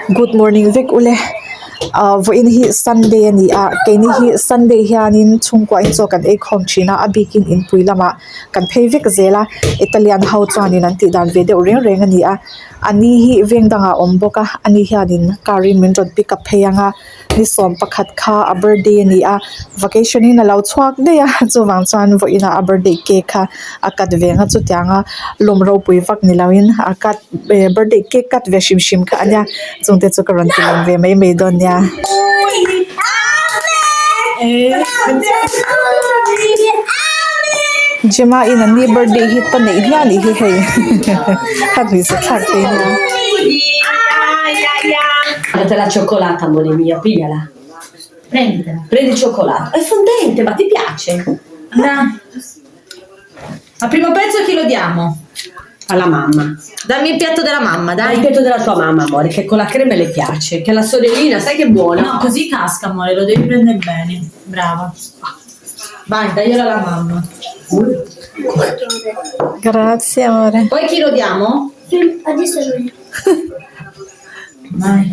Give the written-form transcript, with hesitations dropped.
Good morning vek ule ah vawiin hi sunday a ni a keini hi sunday hianin chhungkua in chaw kan ei khawm thin a a bikin inpui lamah kan phei vek zel a italian ho chuanin an tih dan ve deuh reng reng a ni a a ni hi veng dangah a awm bawk a ani hianin car in min rawn pick up phei ang a. Ni 11 kha a birthday a ni a vacation in a lo chhuak daih a chuvang chuan vawiinah a birthday cake kha a cut ve ang a chutianga lawm ropui vak ni loin a cut eh birthday cake cut ve hrim hrim kha a nia chung te chu ka rawn ti lang ve mai mai dawn nia. Gemma in an ni birthday hi ta neih hmiah a nih hi hei a hmeichhe thlak phei nia. Date la cioccolata amore mio, pigliala. Prenditela. Prendi il cioccolato. È fondente, ma ti piace? Dai. Al primo pezzo chi lo diamo? Alla mamma. Dammi il piatto della mamma, Dai il dai. piatto della tua mamma, amore, che con la crema le piace. Che la sorellina, sai che è buona? No, così casca, amore, lo devi prendere bene. Brava. Vai, daglielo alla mamma. Grazie amore. Poi chi lo diamo? Adesso io. Vai.